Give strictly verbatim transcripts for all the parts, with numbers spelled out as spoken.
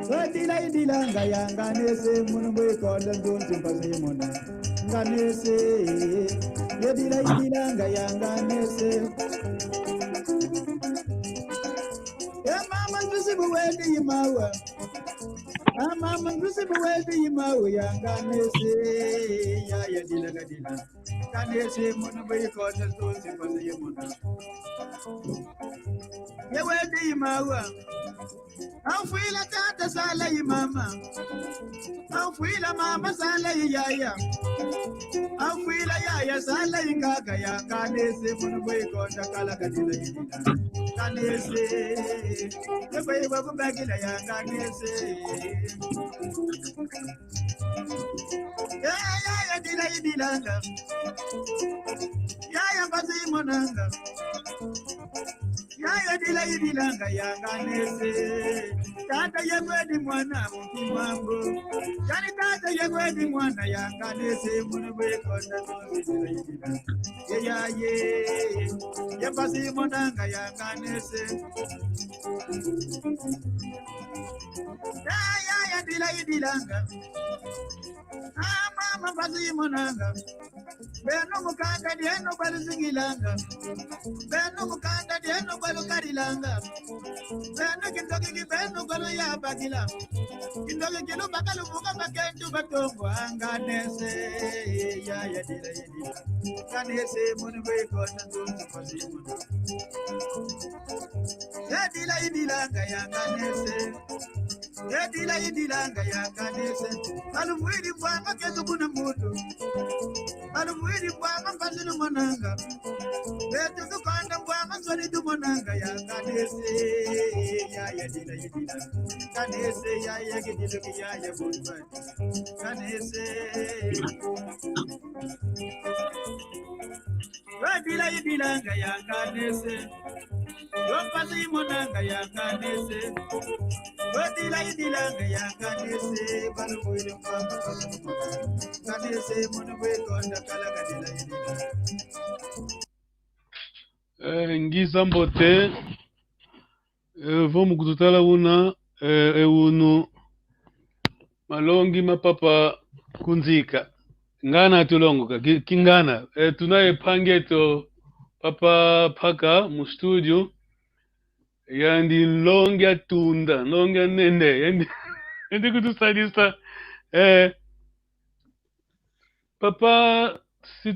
Wedila idilanga ya nganese, munu bwe konda nzonzi mpasi mona. Nganese, yedila idilanga ya nganese. Ya mama nzuzi bu wedi imawa. Ah, mama nzuzi bu wedi imawa ya nganese. Ya, yedila gadila. Nganese, munu bwe konda nzonzi mpasi mona. Ya wedi imawa. Anfuila tata sala i mama. Anfuila mama sala i yaya. Anfuila yaya sala i kaka ya nganese, munu bwe konda kala kadila idila. Nganese. Yebo yebo kubagila ya nganese. Ya, ya, yedila idilanga. Ya, ya, mpasi monanga. Ya, yedila idilanga ya nganese. Tata ye wedi mwana mu kimambo. Yani tata ye wedi mwana ya nganese, munu bwe konda nzonzi idila idila. Ye, ya, ye. Ya mpasi monanga ya nganese. Ya, ya, yedila idilanga. Ah, mama mpasi monanga. Beno mu kanda dieno kwa luzingilanga. Beno mu kanda dieno kwa lukarilanga. Beno kintoki ki beno kwa luyabakila. Kintoki ki lubaka luvuka makentu batongo a nganese. Ya, yedila idila. Nganese, munu bwe konda nzonzi mpasi mona. Yedila idilanga ya nganese. Yedila idilanga ya nganese. Baluvwidi mbwama ketu kuna mutu. Baluvwidi mbwama mpasi lumonanga. Betu tukonda mbwama nsoni tumonanga ya nganese. Ya, yedila idila. Nganese, ya, ya, kidilu ki ya, ya, bunzwa. Nganese. Wedila idilanga ya nganese. Yo mpasi monanga ya nganese. Wedila idilanga ya nganese. Baluvwidi mbwama. Nganese, munu bwe konda kala kadila idila. Eh, ngiza mbote. Eh, vo mu kututala una, eh, e unu malongi ma Papa Kunzika. Ngana tulongoka, ki-, kingana. Eh, tuna ye mpangi eto Papa Paka mu studio. Yandi nlongi a tunda, nlongi a nene. Yandi, yandi kutusadisa. Eh, Papa, si,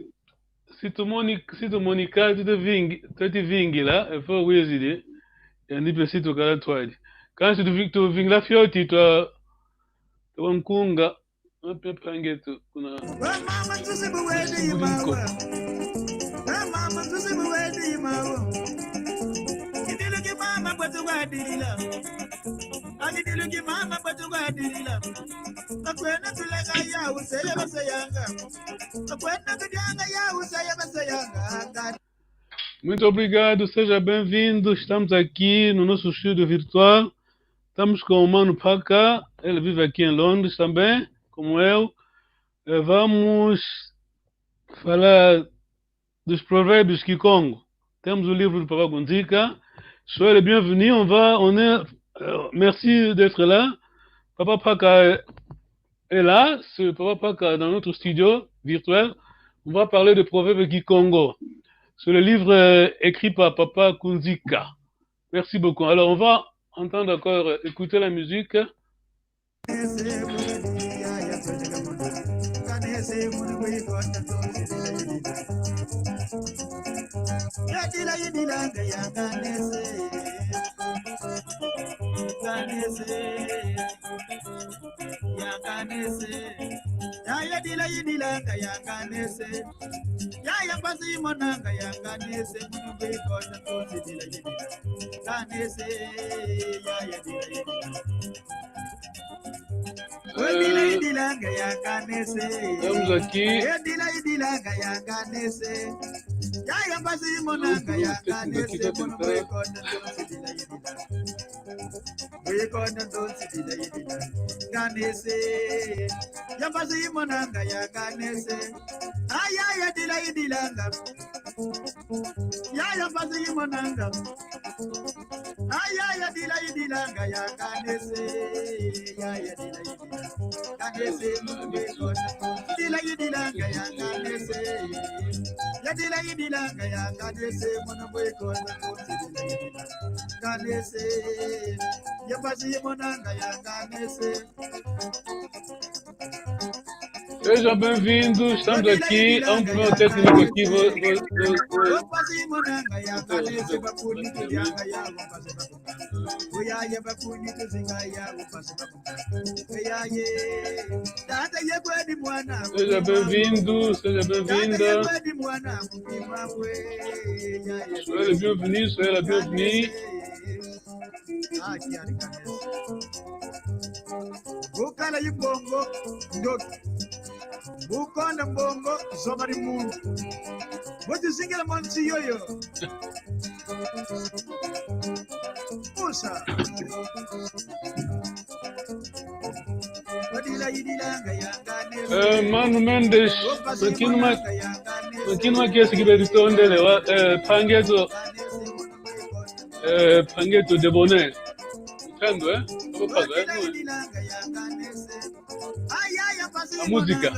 si tumoni-, si tumonika, tuta vingi-, tuta vingila, efo wizidi, yandi mpe si tukala twadi. Kansi tuvi-, tuvingila fioti twa, twa nkunga, mpe mpangi eto, kuna. Wa mama nzuzi bu wedi imawa. Wa mama nzuzi bu wedi imawa. Kidilu ki mama kwetu kwa dilila. Akidilu ki mama kwetu kwa dilila. Akwena tulega ya useye baseyanga. Akwena tudianga ya useye baseyanga. Muito obrigado, seja bem-vindo. Estamos aqui no nosso estúdio virtual. Estamos com o Mano Paka, ele vive aqui em Londres também, como eu. Eh, vamos falar dos provérbios Kikongo. Temos o livro do Papa Kunzika. Soyez le bienvenu. On va, on est, euh, merci d'être là. Papa Paka est là. C'est Papa Paka dans notre studio virtuel. On va parler de Proverbes Kikongo. C'est le livre, euh, écrit par Papa Kunzika. Merci beaucoup. Alors, on va entendre encore, euh, écouter la musique. Ya dila idila idilanga ya nganese. Ya ya mpasi imonanga ya nganese. Munu bwe konda nzonzi dila idila. Nganese, ya ya dila idila. Wedila idilanga ya nganese. Estamos aqui. Edila idilanga ya nganese. Ya ya mpasi imonanga ya nganese. Munu bwe konda nzonzi dila idila. Bwe konda nzonzi dila idila. Nganese. Ya mpasi imonanga ya nganese. Aya ya dila idilanga. Ya ya mpasi imonanga. Aya ya dila idila. Sejam bem-vindos, estamos aqui a um problema técnico aqui. Vou, vou, vou, vou. Seja bem-vindo, seja bem-vinda. Soyez le bienvenu, soyez la bienvenue. Bukala i mbongo, ndoki. Bukonda mbongo, zoba di muntu. Boti zingila mo nsi yoyo. Pusa. Eh, Mano Mendes, makinu ma-, makinu makesi kibedi tondele wa, eh, mpangi eto, eh, mpangi eto de bonheur. Kando, eh? Papa, eh? A música.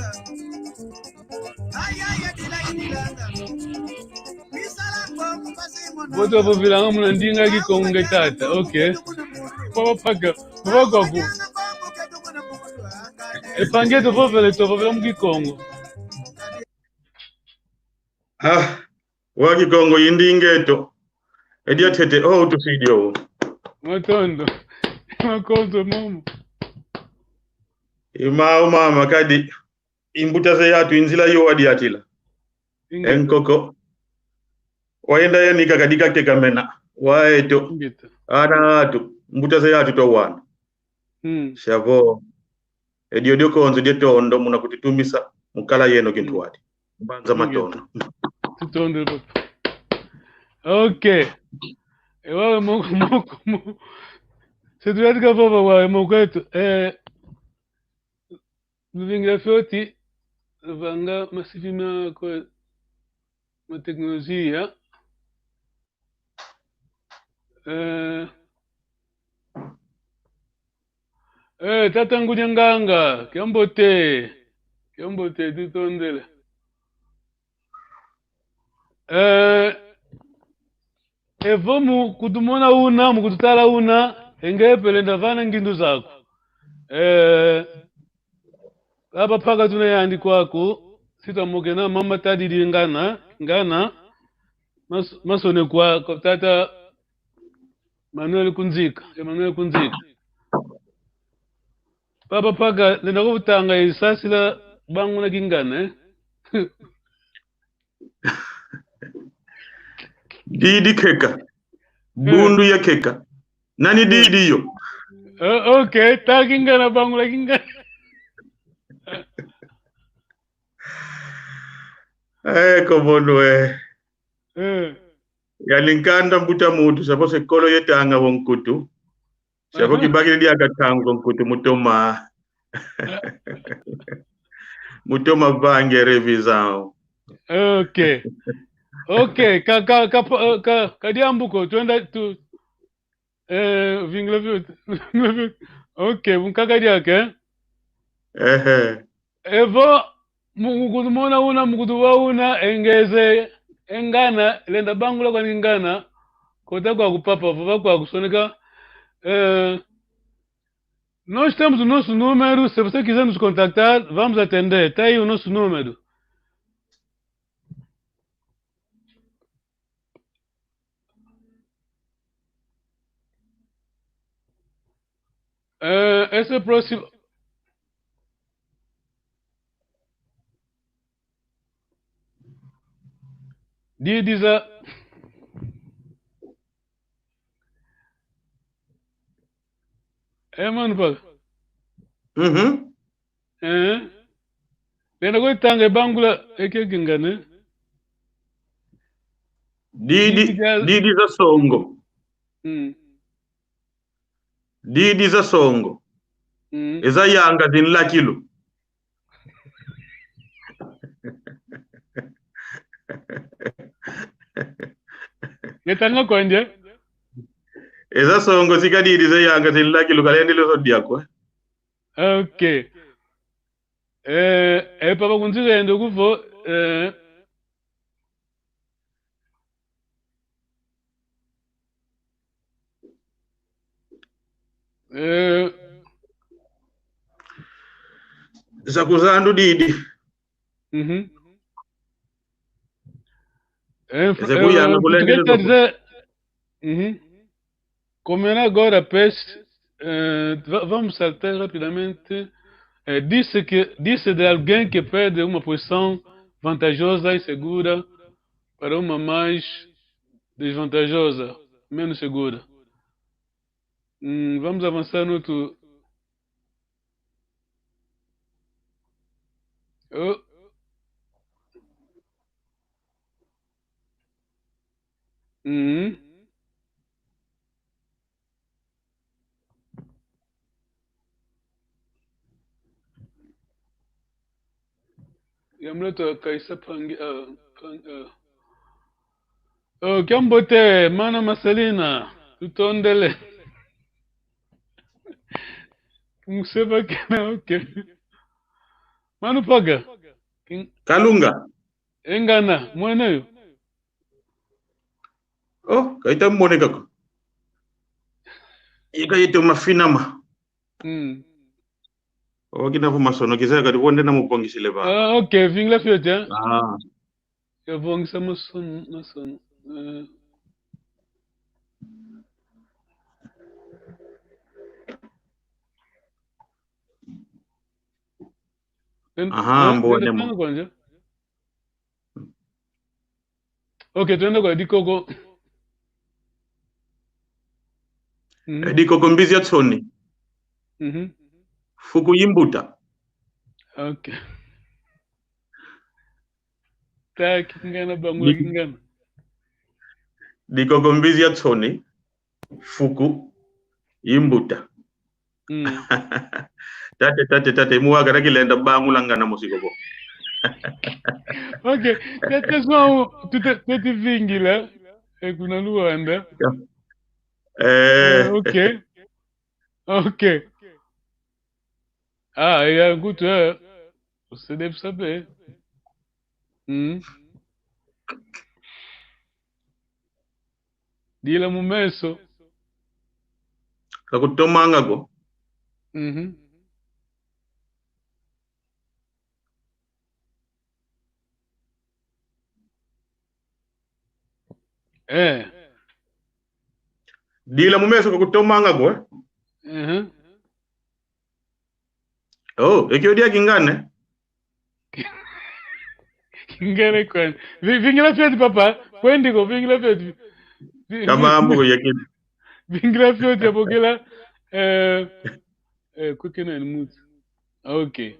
Vo tuvovilanga muna ndinga Kikongo, tata. Ok. Papa Paka, papa Kwaku. E mpangi eto vovele, tuvovela mu Kikongo. Ah, wa Kikongo i ndinga eto. E diantete, oh, tusidio. Matondo. Makonzo momo. I mau mama kadi. I mbuta za yatu i nzila yo wadiatila. Ingeta. E nkoko. Wayenda yanika kadi katekamena. Wa eto. Ingeta. Ana atu. Mbuta za yatu twawana. Mm. Sia vo. E diodio konzo dia tondo muna kututumisa mu kala yeno kintwadi. Mbanza matondo. Tutondo, papa. Ok. E wawe moko, moko, moko. Se tu yadi ka vova wawe moko eto. Eh, luvingila fioti, vanga masivi ma ko-, ma tecnologia. Eh, eh, tata Ngudi a Nganga, kiambote. Kiambote, tutondele. Eh, evo mu kutumona una, mu kututala una, e nge mpe lenda vana ngindu zaku. Eh, papa Paka tuna yandi kwaku, si twamokena mama tadidi ngana, ngana, mas-, masonekwa kwa tata Manuel Kunzika, Emmanuel Kunzika. Papa Paka, lenda kuvutanga i sasila bangula kingana, eh? Didi keka. Bundu ya keka. Nani didi yo? Oh, ok, ta kingana, bangula kingana. Eh, komono, eh. Eh. Yandi nkanda mbuta muntu, sia vo se kolo ye tanga vo nkutu. Sia vo kibakidi diaka ntangu vo nkutu mu toma. Mu toma vange revisão. Ok. Ok, ka, ka, ka, ka, ka diambu ko, twenda tu, eh, vingila vi-, ok, mu nkaka diaka, eh? Ehe. Evo, mu-, mu kutumona una, mu kutuvova una, e ngeze, e ngana, lenda bangula kwani ngana, kota kwaku papa, vova kwaku, soneka, eh, nós temos o nosso número, se você quiser nos contactar, vamos atender. Tá aí o nosso número. Eh, esse próximo. Di-, diza. Eh, mano, pa. Uhum. Eh? Lenda kutanga e bangula e keke ngana. Didi, didi za songo. Mm. Didi za songo. Mm. E za yanga zinlakilu. Nge tanga kwandi? Eza songo zikadidi za yanga zilaki lukalende lo zodiaco. Ok. Eh, eh, papa kunzi ende kuvo, eh, eh, za kuzandu didi. Mhm. Eh, eze kuyanga eh, kulendele português está a dizer, uhum. Como era agora, peixe, eh, va- vamos saltar rapidamente. Eh, disse que, disse de alguém que perde uma posição vantajosa e segura para uma mais desvantajosa, menos segura. Hum, vamos avançar no outro. Oh. Uhum. Ya mleto kaisa pangi, ah, pang-, ah. Oh, kiambote, mana Marcelina, tutondele. Museba kena, ok. Manu Paga. Kin-, Kalunga. Engana, mwene yo. Oh, kaita moneka ko. Ika yeto mafinama. Mm. Oh, kina vo masono, kizaya kadi vonde na mupongisile ba. Ah, ok, vingila fioti, hein? Ah. Ya vongisa masono, masono. Eh. Ten-, aha, eh, mbonemo. Tanga kwanja. Ok, twende kwa dikoko. Mhm. Eh, dikoko mbizi ya nsoni. Mhm. Fuku yi mbuta. Ok. Ta kingana bangu di-, kingana. Dikoko mbizi ya nsoni, fuku yi mbuta. Mm. Tate, tate, tate, muwaka na kilenda bangula ngana musiko bo. Ok, tate João, tuta-, tuta vingila, e kuna Luanda. Ya. Eh. Eh, ok. Ok. Ah, ya kutu, eh. Você deve saber. Mm. Dila mu meso. Kakutomanga ko. Mhm. Eh. Dila mu meso kakutomanga ko, eh? Mhm. Oh, e kio dia kingana? Kingana kwani. Vi-, vingila fioti, papa. Kwendi ko, vingila fioti. Vi-, kabambu ko yakini. Vingila fioti ya bokila, eh, eh, kukina ni mutu. Ok.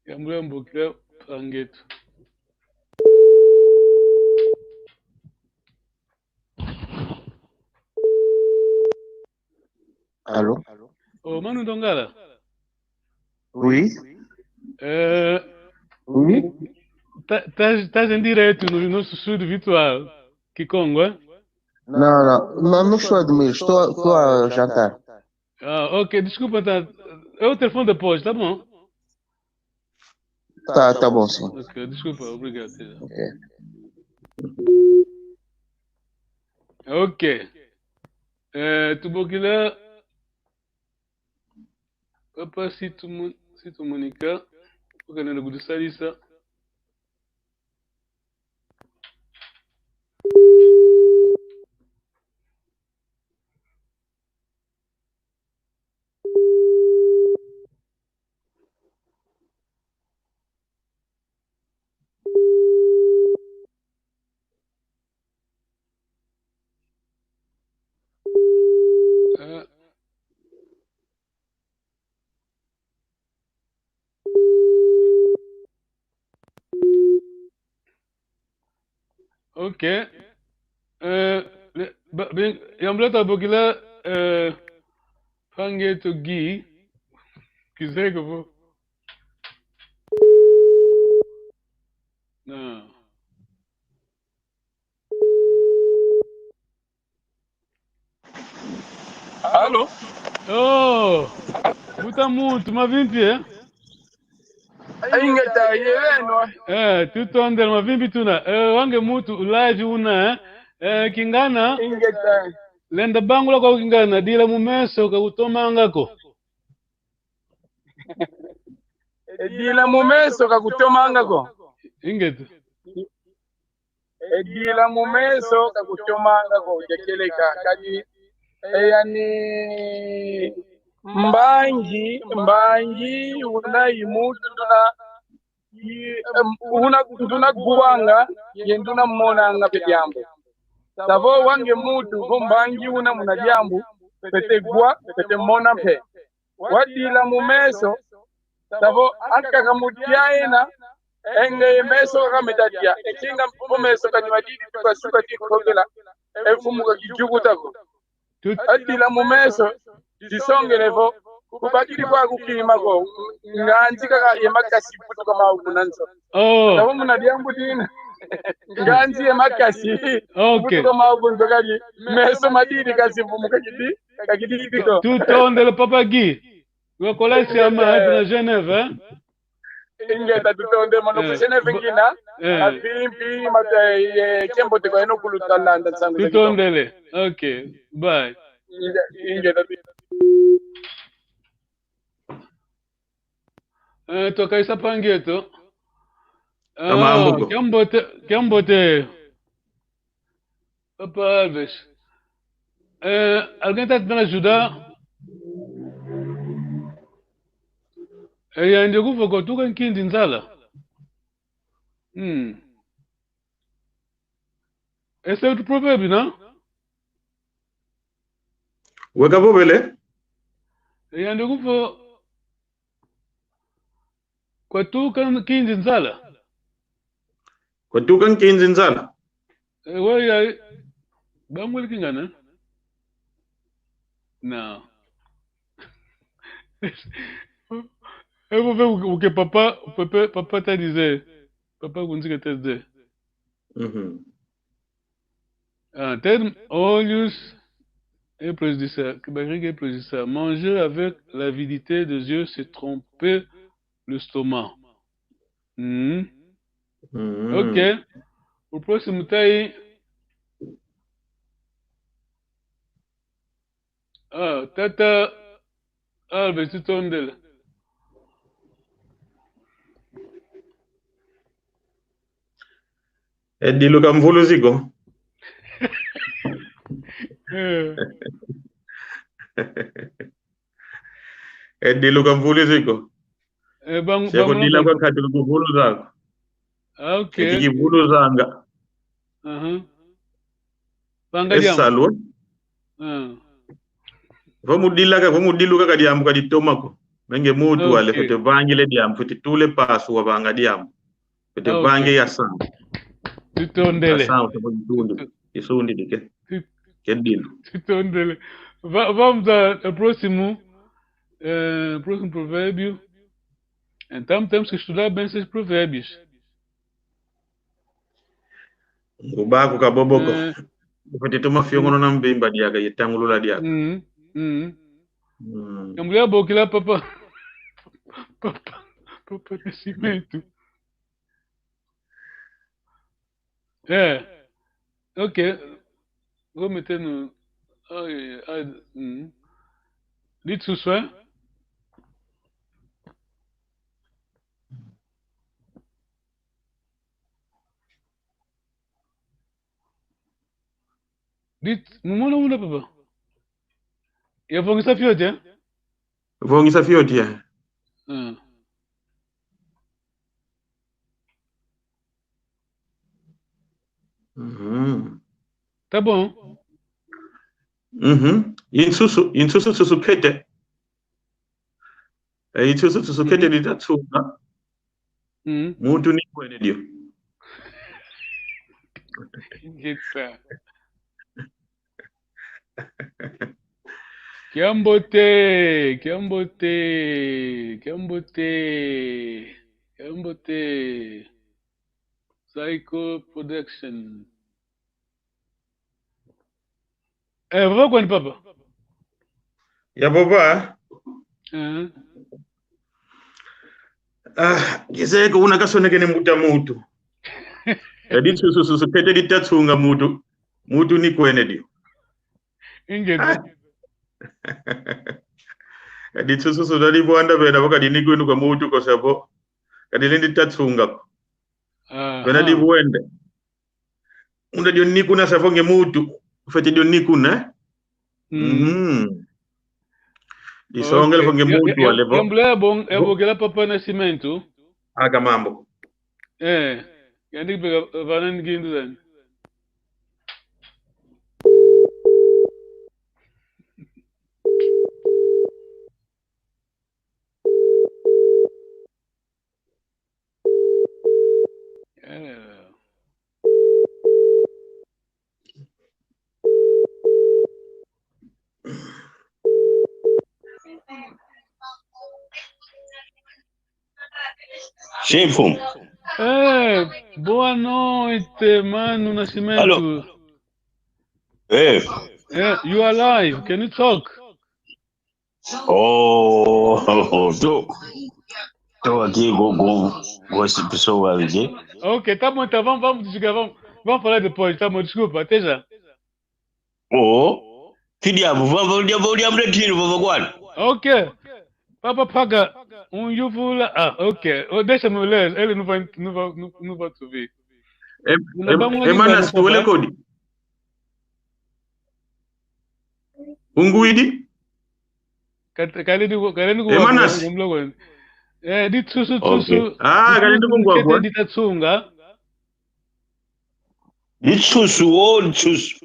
Yambula mbokila pangeto. Allô? Oh, Manu Ndongala. Oui. Euh, oui. T'as, t'as, t'as en direct no, no nosso estúdio virtual. Kikongo, hein? Não, não. Não, não estou a dormir. Estou, estou a jantar. Ah, ok. Desculpa, tá. É o telefone depois, tá bom? Tá, tá bom, sim. Ok, desculpa, obrigado. É. Ok. Eh, tubokila, papa, si tu mu-, si tu munika, okanela kudisalisa. Eh. Ok. Eh, le-, ba-, ben, yambula tabokila, eh, mpangi eto Guy. Kizeye ko vo. Non. Allô? Oh, mbuta muntu, mavimpi, eh? Ingeta, ye beno? Eh, tutondele, mavimpi tuna. Eh, wange muntu, live una, eh? Eh, kingana? Ingeta. Lenda bangula kwa kingana, dila mu meso, ka kutomanga ko. E dila mu meso ka kutomanga ko. Ingeta. E dila mu meso ka kutomanga ko, dia kieleka. Kadi, e yani, mbangi, mbangi, una i muntu nduna, i, em, una nduna kuwanga, ye nduna monanga mpe diambu. Savo wange muntu, vo mbangi una muna diambu, fwete wa, fwete mona mpe. Wadila mu meso, savo ankaka mu dia ena, e nge meso ka meta dia, e kinga mu meso kani madidi tuka suka ti kogela, e mfumu ka kijukuta ko. Tut- Adila mu meso, disongele vo, kubakidi kwa kukima ko, nganzi kaka ye makasi vutuka mau kuna nzo. Oh, Savo muna diambu dina, nganzi ye makasi ok. vutuka mau kuna nzo kadi, meso madidi kasi mfumu ka kidi, ka kidi ko. Tutondele, Papa Guy. Wa kolasi ama, eh, na Genève, eh? Ingeta, tutondele, mono ku Eh, Genève bo- ngina, eh. Mavimpi, mata, ye, kiambote kwa yeno kulu talanda nsangu za kitoko. Tutondele. Ok, bye. Inge-, ingeta. Eh, twakayisa mpangi eto. Ah, Mambu ko. Kiambote, kiambote. Papa Alves. Eh, alguém tá tentando ajudar? Eh, yandi kuvo kwatuka nkinzi nzala. Hmm. Esse é outro provérbio, não? Weka vovele? Eh, yandi kuvo kwatuka nkinzi nzala. Kwatuka nkinzi nzala. Eh, ouais, ya, bangwele kingana? Non. Et vous faites o que papa, papa, papa t'a disait. Papa Kunzi que t'a dit. Mhm. Ah, terme, olhos, é para dizer, que barriga é para dizer, manger avec l'avidité des yeux, c'est tromper l'estomac. Mhm. Mhm. Ok. O próximo tá aí. Ah, Tata Alves, tutondele. E dilu ka mvuluzi ko. Eh, E dilu ka mvuluzi ko. eh, bang, Se ko bang, dila bang. Kwa kati ko vuluza ko. Ah, ok. E kivuluzanga. Aha. Vanga E diambu. salu. Ah. Vo mu dila ka, vo mu dilu ka diambu ka ditoma ko. Menge muntu wale, Ok. fwete vangila diambu, fwete tula pasu wavanga diambu. Fwete Ah, ok. vanga ya sangu. Tutondele. Ya sangu, fwete tundi. Isundi dike. Ke dilu. Tutondele. Va-, vamos a, ao próximo, eh, próximo provérbio. Então, temos que estudar bem esses provérbios. Ngubaku ka bobo ko. Eh. Fwete toma fiongonona mbimba diaka, ye tangulula diaka. Mhm, mhm. Mm. Tambula bokila papa. Papa, papa Nascimento. É. Ok. Vou meter no. Ai, ai, hum. Dit suswa. Dit, mu mona una, papa. Yavongisa fioti, eh? Vongisa fioti, eh? Ah. Mhm. Tá bom. Mhm. Insusu, insusu susu kete. E insusu susu kete, mhm, dita tsunga. Mhm. Muntu ni kwene dio. Ngeta. Kiambote, kiambote, kiambote, kiambote. Psycho Production. Eh, vava kwani, papa? Ya papa. Ah, kizeye ko una kasonekene mbuta muntu. Ya disusu-susu, kete ditatsunga muntu. Muntu ni kwene dio. Inge. Ah. Ya disusu-susu, dadi bwanda bena, baka dini kwenu kwa muntu ko sabo. Kadi lendi tatsunga ko. Aha. Bena di bwende. Unda dio ni kuna sa vonge mutu. Fete dio ni kuna. Mm. Mhm. Disongele vonge mutu wale vo. Yambula ya bong-, ya bongela papa Nascimento. Aka mambu. Eh, yandi peka vana ngindu zani. Sim, mfumu. Eh, boa noite, mano Nascimento. Alô? Eh. Eh, you are live. Can you talk? Oh, tô, tô aqui com, com, com essa pessoa aqui. Ok, tá bom, então vamos, vamos desligar, vamos, vamos falar depois, tá bom, desculpa, até já. Oh, que diabo, vamos, vamos, vamos, vamos, vamos, vamos, vamos, vamos. Ok. Papa paga um yuvula. Ah, ok. Oh, deixa-me ler, ele não vai, não vai, não, não vai te ouvir. Em, em, em, Manas, tu olha código. Unguidi? Kat-, kali di, kali di. E, Manas. Eh, di tsusu, tsusu. Ah, kali di kungwa. Kete kwa di tatsunga. Di tsusu, oh, di tsusu.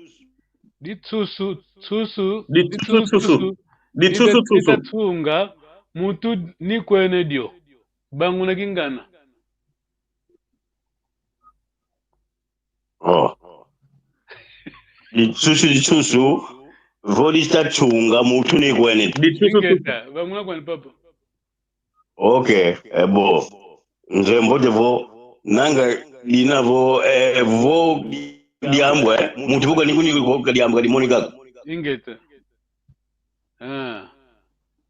Di tsusu, tsusu. Di tsusu, tsusu. Di tsusu, tsusu. Di tatsunga, mutu ni kwene dio. Banguna kingana. Oh. Di tsusu, di tsusu, vo di tatsunga, mutu ni kwene. Di tsusu, tsusu. Ingeta, banguna kwani papa. Ok, eh, bo. Nze mbote vo, nanga dina vo, eh, vo diambu, eh, mutu vo kani kuni vo ka diambu ka dimoni kaka. Ingeta. Ah.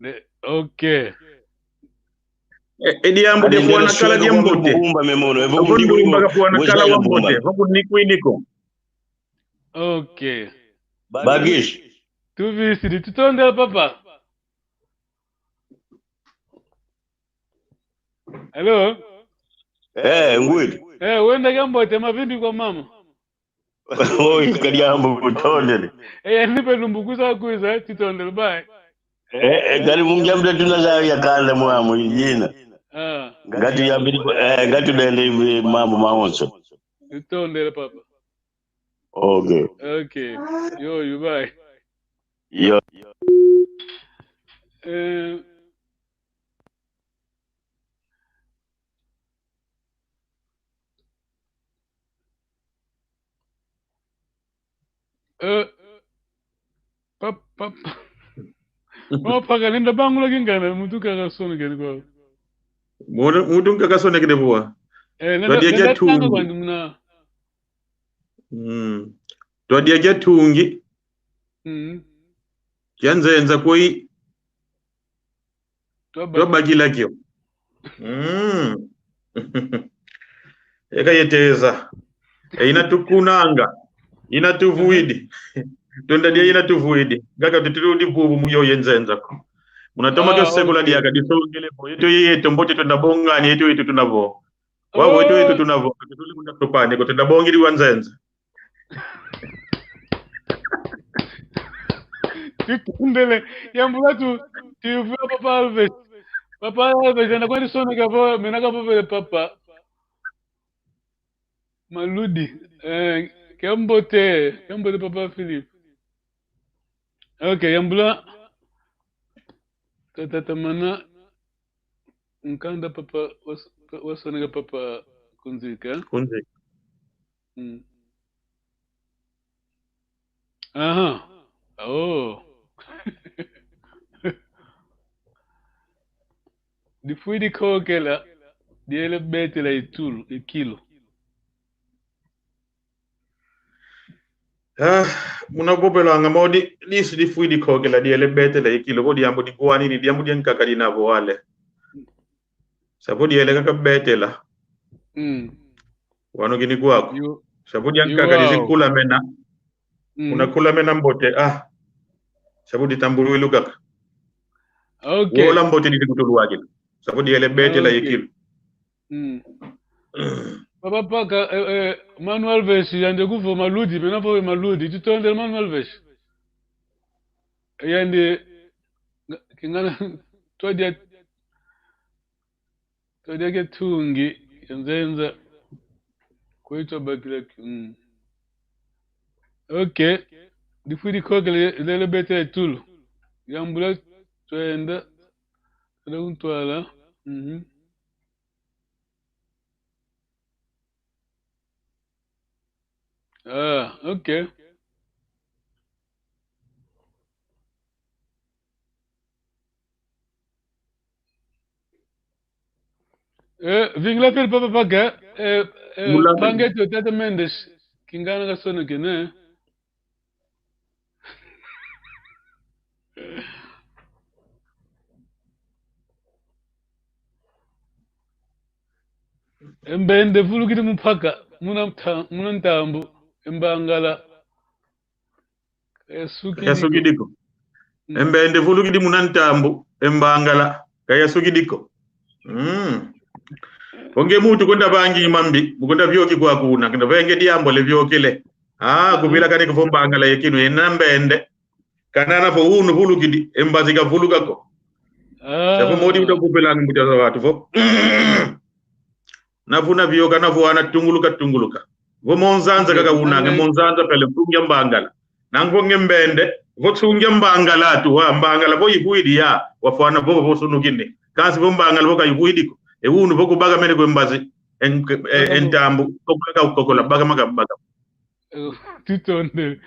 Ne, ok. E, e diambu de fwana kala dia mbote. Bumba me mono, e vo ndumba ka fwana kala wa mbote. Vo kuni kwini ko. Ok. Bagish. Tuvisidi, tutondele papa. Hello? Eh, ngwidi. Eh, wenda kia mbote, mavimpi kwa mama. Oi, ka diambu, tutondele. Eh, yani pe lumbu kwiza kwiza, tutondele, bye. Eh, eh, kadi mu diambu tuna za ya kala mwamu, yina. Ah. Ngatu yambidi, eh, ngatu dende mambu mawonso. Tutondele, papa. Ok. Ok. Yo, you bye. Yo. Eh, eh, pap-, pap-, papa, kani nda bangula kingana, mutu kaka sonekene kwa. Mutu, mutu kaka sonekene kwa. Eh, nenda, nenda tanga kwa ndumna. Mm. Twadia kia tungi. Mm. Kia nzenza koi. Twaba-, twabakila kio. Mm. Eka yeteza. E ina tukunanga. Ina tuvwidi. Tunda dia ina tuvwidi. Ngaka tutulu di vuvu mu yo ye nzenza ko. Muna toma kio sekula diaka disongele vo. Yeto ye yeto mbote tunda bongani, yeto yeto tuna vo. Wau, oh, yeto, yeto tuna vo, yeto tuli kunda tupane, ko tenda bongidi wa nzenza. Tutondele, yambula tu, tu vua Papa Alves. Papa Alves, ena kwani sona kavo, mena kavo vele papa. Maludi, eh, kia mbote, kia mbote Papa Philippe. Ok, yambula. Tata Tamana. Nkanda papa, was-, wasoneka papa Kunzika. Kunzika. Mm. Aha. Oh. Difwidi kokela, diele betela itulu, ikilu. Ah, muna vovela nga modi, disu difwidi kokela diele betela ye kilu, vo diambu dikwani ni diambu diankaka dina vo wale. Sa vo diele kaka betela. Mm. Wanu kini kwaku. Yo, sa vo diankaka yo, dizi kulamena. Mm. Una kulamena mbote, ah. Sa vo ditambulwilu kaka. Okay. Wola mbote didi kutulwakila. Sa vo diele betela ye kilu. Okay. Mm. Papa Paka, eh, eh, Manu Alves, yandi kuvo Maludi, mena vove Maludi, tutondele Manu Alves. Yandi, nga-, kingana, twadia, twadia ke tungi, nzenza, kwetu bakila ki-, mm. Okay. Difwidi kokele, lele bete tulu. Yambula twenda, twenda kuntwala. Mhm. Ah, okay. Eh, vingila pele Papa Paka, eh, eh, Mula- pange to Tata Mendes, kingana kasonekene. E mbende vulukidi mu mpaka, muna nta-, muna ntambu, e mbangala kayasukidi ko. Kayasukidi ko. Mm. E mbende vulukidi muna ntambu, e mbangala kayasukidi ko. Mm. Vo nge muntu kwenda vangi mambi, mu kwenda vioki kwaku una, kenda venge diambu ale viokele. Ah, mm, kuvilakani ko vo mbangala ye kilu yena mbende. Kana na vo unu vulukidi, e mbazi kavuluka ko. Ah. Sa vo modi uta kupelanga mbuta za watu vo. Na vuna vioka, na vwana tunguluka, tunguluka. Vo monzanza kaka unanga, monzanza pele nsungi a mbangala. Nanga vo nge mbende, vo nsungi a mbangala atu, wa mbangala vo ivwidi ya, wafwana vo, vo sunukini. Kansi vo mbangala vo ka ivwidi ko. E unu vo kubakamene kwe mbazi, en-, e, e ntambu, kokola ka kokola, bakama ka bakama. Eh, tutondele.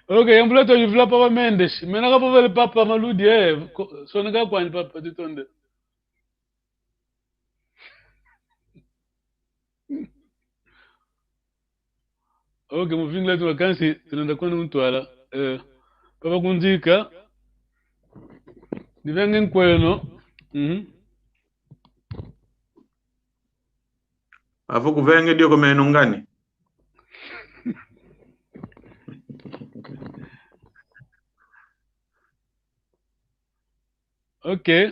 Okay, yambula to yuvula Papa Mendes. Mena kavovele Papa Maludi, eh, ko-, soneka kwani Papa, tutondele. Okay, mu vingila tuna kansi, tunenda kwenda kuntwala. Eh, Papa Kunzika. Divenge nkweno. Mhm. Avo kuvenge dio ko meno ngani. Okay.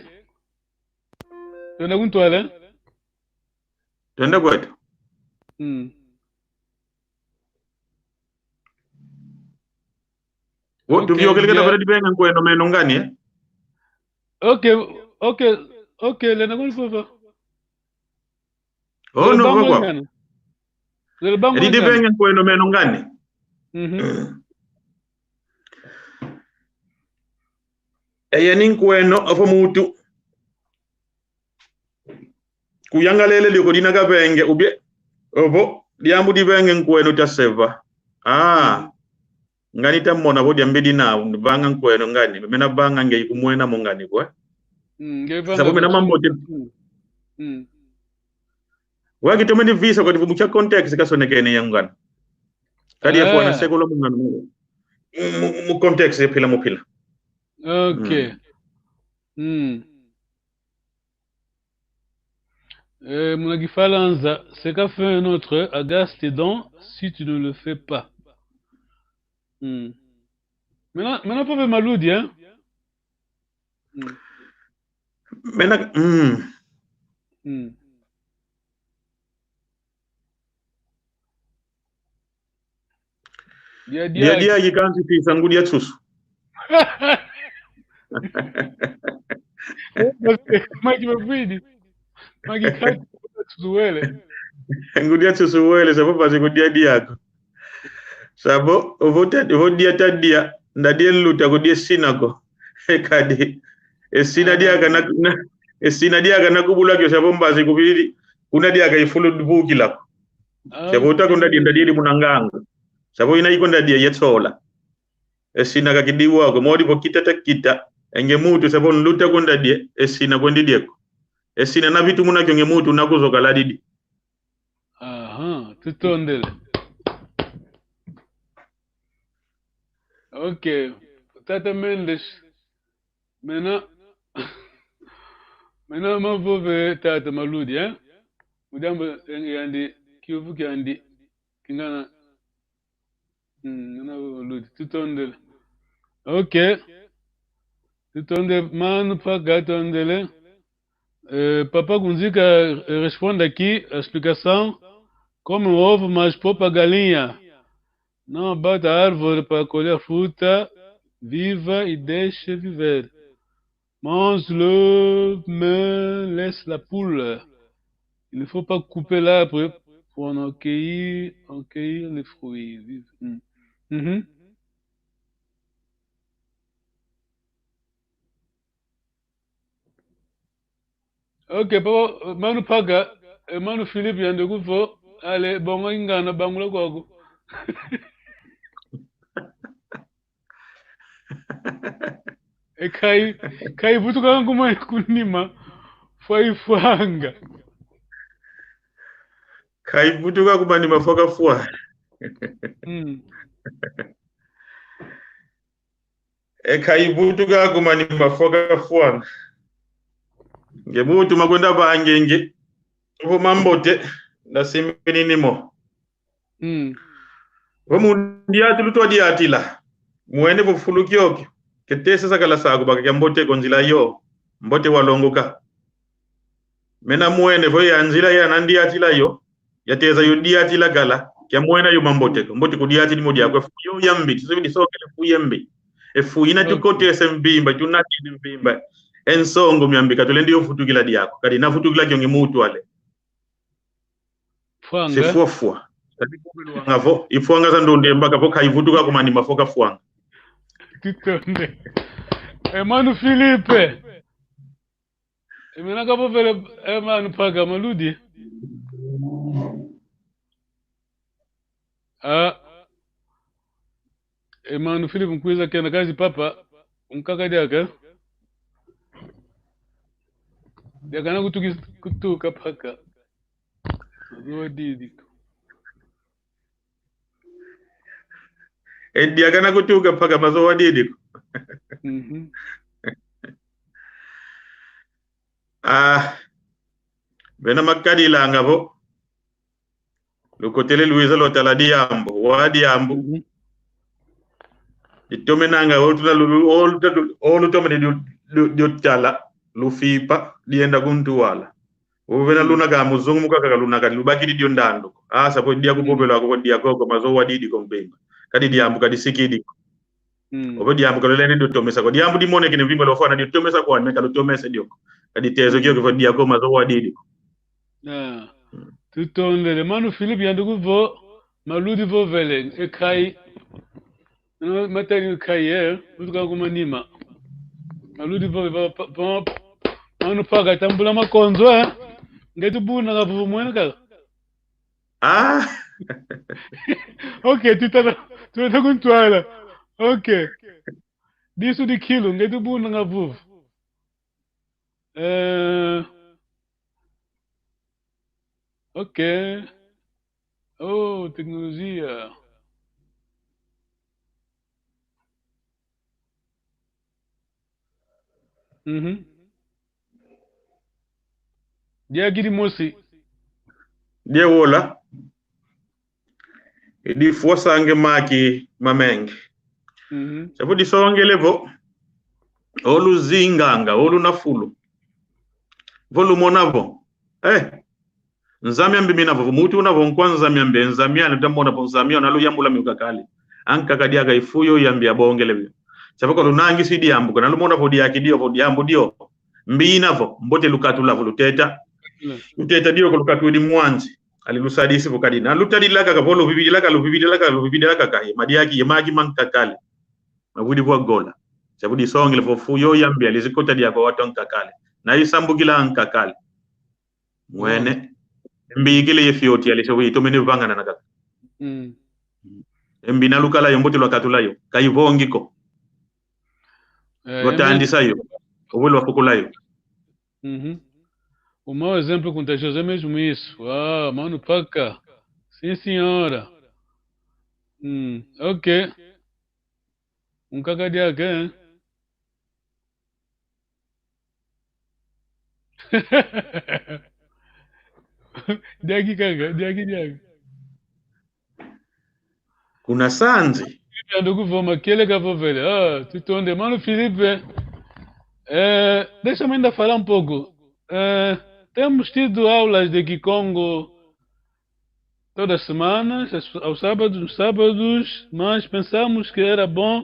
Twenda kuntwala? Twenda kwetu. Mm. Wo, okay, tuviokele kena dia- vana divenga nkweno meno ngani, eh? Okay, okay, okay, lenda kuni fufa. Oh, no, bango kwa. Ngani. Lele bango. Edi ngani. Divenga nkweno meno ngani. Mhm. Eye ni nkweno avo muntu kuyangalele dio ko dina kavenge, ubie, ovo, diambu divenge nkweno ta seva. Ah. Mm. Ngani ta mona vo diambu dina, vanga nkweno ngani, mena vanga nge ikumwena mo ngani kwe. Mm, nge vanga. Sa vo mena mambote. Mm. Mm. Waki tomene visa kwa divu mucha context kasonekene ya ngana. Kadi ya fwana, ah, sekolo mu ngana. Mu, mu, mu context ya pila mu pila. Okay. Mm. Mm. Euh, muna Kifalansa, c'est qu'a fait un autre, agace tes dents si tu ne le fais pas. Hmm. Maintenant, maintenant, pas Maludi, hein? Hmm. Maintenant, hmm. Hmm. Dia, dia, dia, dia, ki kansi ti sangu dia tsusu. Maki mafidi. Maki kati tsusu wele. Ngu dia tsusu wele, sa vo mpasi kudia dia ko. Sa vo, vo ta, vo dia ta dia, nda dia luta kudia sina ko. E kadi. E sina dia kana, na, e sina dia kana kubula kio sa vo mpasi kubidi. Kuna dia ka ifulu bukila ko. Ah, sa vo ta kunda dia, nda dia di muna ngangu. Sa vo ina ikonda dia yetsola. E sina ka kidi wa ko, modi vo kita ta kita. E nge muntu sa vo nluta kunda dia, e sina kwendi dia ko. E sina na vitu muna kio nge muntu na kuzoka la didi. Aha, tutondele. Ok. Tata Mendes. Maintenant, maintenant, mavove tata Maludi, hein? Mu diambu yandi, kiuvu kiandi, kingana. Hmm, na Maludi. Tutondele. Ok. Tutondele, mano Mpaka, tondele. Eh, Papa Kunzika, eh, responde aqui, a explicação, come o ovo, mas poupa a galinha. Não abata a árvore para colher fruta viva e deixe viver. Mange-le, mais laisse la poule. Il ne faut pas couper l'arbre pour en cueillir, en cueillir les fruits. Vive. Hmm. Mhm. Ok, papa, mano Mpaka, eh, mano Philippe yandi kuvo, allez, bonga ingana bangula kwaku. E kai, kai vutuka kuma kunima, fwa ifwanga. Kai vutuka kuma nima fwa kafwa. Mm. E kai vutuka kuma nima fwa kafwanga. Nge muntu makwenda vangenge vo mambote, na simbi ni mo. Mm. Vo mu ndiatulu twa diatila. Mwene vo fulu kiokio, ke tesa sakala sa kubaka kia mbote ko nzila yo, mbote walongoka. Mena mwene vo ya nzila ya na ndiatila yo, ya teza yo diatila kala, kia mwena yo mambote ko. Mbote kudiatila mo diaku, e fu yo ya mbi, tusebi disongele fu ya mbi. E fu ina, mm, tukotese mvimba, tunakene mvimba. E nsongo miambi, ka tulendi yo vutukila diaku. Kadi na vutukila kio nge muntu ale. Fwanga. Se fwa fwa. Kadi kubi luanga vo, ifwanga za ndundu ye mbaka vo ka ivutuka kuma nima fwa kafwanga. Tutondele. E mano Philippe. E mena kavovele, e mano Mpaka, Maludi. Ah. E mano Philippe nkwiza kena kazi papa, nkaka diaka. Diaka na kutuki-, kutuka Mpaka. Mazowa didi ko. E diaka na kutuka Mpaka, mazowa didi ko. Mhm. Ah, bena makadilanga vo. Lukotele lwiza lwatala diambu, wa diambu. Mhm. Ditomenanga, olu tuna lu-, lu-, olu ta-, olu tomene dio, dio, dio tala, lufipa, dienda ku ntwala. Uvena, mm, luna ka muzungu muka kaka luna ka lubakidi dio ndandu. Ah, sa vo dia ku, mm, bobelo ako, dia koko, mazowa didi ko mvimba. Kadi diambu ka disikidi ko. Mm. Ovo diambu ka lulendi dio tomesa ko. Diambu dimonekene mvimba lwafwana dio tomesa kwani, ka lutomese dio ko. Kadi tezo, mm, kio ke vo dia ko, mazowa didi ko. Ah. Mm. Tutondele. Mano Philippe yandi kuvo, Maludi vovele, e kai. No, matali kai, eh, vutuka kuma nima. Maludi vovele, pa, pa, pa, mano Mpaka tambula makonzo, eh. Nge tubuna ka vuvu mwene kaka. Ah. Ok, tutala, tutala ku ntwala. Ok. Disu di kilu, nge tubunanga vuvu. Eh, ok. Oh, tecnologia. Mhm. Diagidi mosi. Dia wola. Idi fwa sange maki mamenge. Mhm. Se vo disongele vo, o luzinganga, o luna fulu. Vo lumona vo, eh, nzambi ambi mina vo, vo muntu una vo nkwa nzambi ambi, nzambi anu tamona vo nzambi anu, na luyambula miuka kale. Ankaka diaka i fu yo yambi abongele bio. Se vo ka lunangisi diambu ko, na lumona vo diaki dio, vo diambu dio. Mbi ina vo, mbote lukatula vo luteta. Mm. Luteta dio ko lukatudi mwanzi. Ali lusadisi vo kadi. Na lutadila kaka vo luvivila kaka, luvivila kaka, luvivila kaka. Ye madiaki, ye maki mankakala. Mavwidi vo gola. Se vo disongele vo fu yo yambi, ali zikota diaka watu ankakala. Na isambukila ankakala. Mwene. Mm. Mbi ikele ye fioti, ali se vo itomene vangana na kaka. Mm. E mbi na lukala yo, mbote lwakatula yo. Ka ivongi ko. Eh, lwatandisa yo. Obo lwafukula yo. Uhum. O mau exemplo contagioso é mesmo isso. Ah, mano Paca. Sim, senhora. Hum, ok. Nkaka diaka, eh? Diaki kaka, diaki, diaki. Kuna Sanzi. Ando kuvova, kieleka vovele. Ah, tutonde, mano Filipe. Eh, deixa-me ainda falar um pouco. Eh, temos tido aulas de Kikongo todas as semanas, aos, aos sábados, nos sábados, mas pensamos que era bom.